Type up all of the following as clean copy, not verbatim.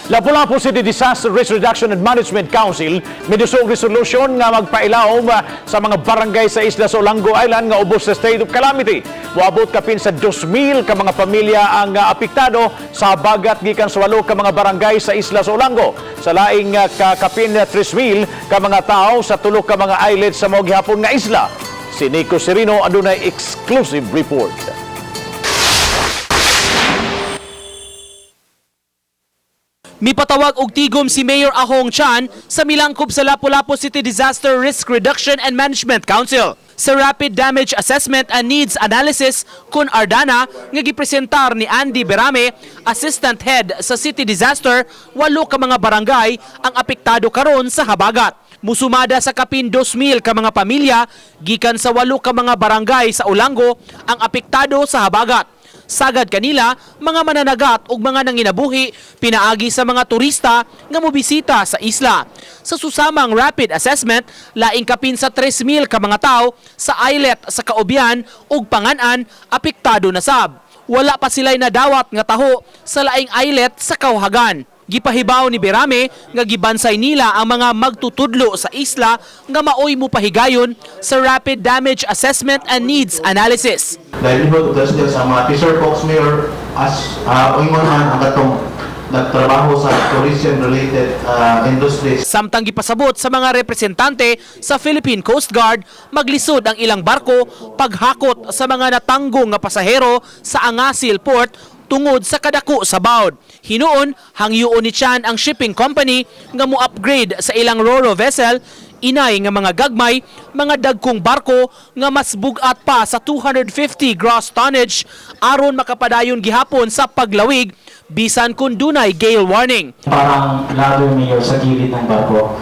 Lapu-Lapu City Disaster Risk Reduction and Management Council midusog resolution nga magpailawom sa mga barangay sa isla sa Olango Island nga ubos sa state of calamity. Moabot kapin sa 2,000 ka mga pamilya ang apektado sa habagat gikan sa walo ka mga barangay sa isla sa Olango. Sa laing kapin 3,000 ka mga tawo sa tulo ka mga islet sa mao gihapon nga isla. Si Nico Serino adunay exclusive report. Mipatawag og tigom si Mayor Ahong Chan sa milangkob sa Lapu-Lapu City Disaster Risk Reduction and Management Council sa Rapid Damage Assessment and Needs Analysis kun Ardana nga gipresentar ni Andy Berame, Assistant Head sa City Disaster, walo ka mga barangay ang apektado karon sa habagat. Musumada sa kapin 2,000 ka mga pamilya gikan sa walo ka mga barangay sa Olango ang apektado sa habagat. Sagad kanila mga mananagat ug mga nanginabuhi pinaagi sa mga turista nga mobisita sa isla. Sa susamang rapid assessment, laing kapin sa 3,000 ka mga tawo sa islet sa Kaubyan ug Panganan apektado na sab. Wala pa sila'y nadawat nga taho sa laing islet sa Kauhagan. Gipahibaw ni Berame nga gibansay nila ang mga magtutudlo sa isla nga maoy mopahigayon sa rapid damage assessment and needs analysis. Livelihood of the residents, ang mga fisher folks, Mayor, as ingon man ang katong nagtrabaho sa tourism related industries. Samtang gipasabot sa mga representante sa Philippine Coast Guard, maglisod ang ilang barko paghakot sa mga natanggong nga pasahero sa Angasil Port tungod sa kadako sa bawd. Hinuon, hangyoon ni Chan ang shipping company nga mo-upgrade sa ilang roro vessel inay nga mga gagmay, mga dagkong barko nga mas bugat pa sa 250 gross tonnage aron makapadayon gihapon sa paglawig bisan kung dunay gale warning. Parang ladder, Mayor, sa gilid ng barko.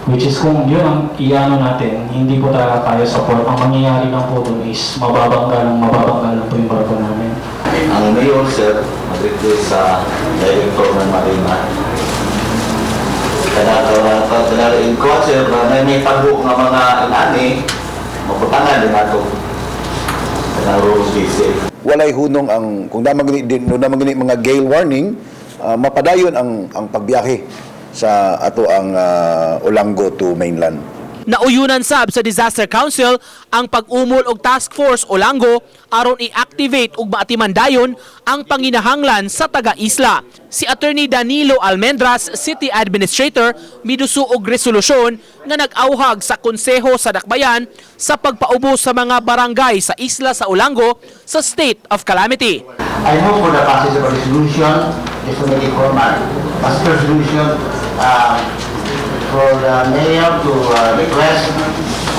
Which is kung yun ang iano natin, hindi po talaga kaya sa port. Ang mangyayari lang po dun is mababangga lang po yung barko namin. Ang mayor, sir, mag-request sa director ng Marina. Kada in ko, sir, na may tago nga mga inani, mabutangan din ato. Kanang ro-ro vessel. Walay hunong ang kung naa man gani din no naa man gani mga gale warning, mapadayon ang pagbiyahe sa ato ang Olango to mainland. Nauyunan sab sa Disaster Council ang pag-umol og Task Force Olango aron i-activate ug maatiman dayon ang panginahanglan sa taga-isla. Si Attorney Danilo Almendras, City Administrator, miduso og resolusyon nga nag-auhag sa Konseho sa Dakbayan sa pagpaubos sa mga barangay sa isla sa Olango sa state of calamity. I move for the passage of a resolution, just to make it formal. Passage resolution for the mayor to request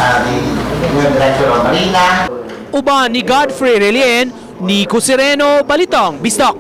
the new director of Marina. Uban ni Godfrey Relien, Nico Sereno, Balitang Bisdak.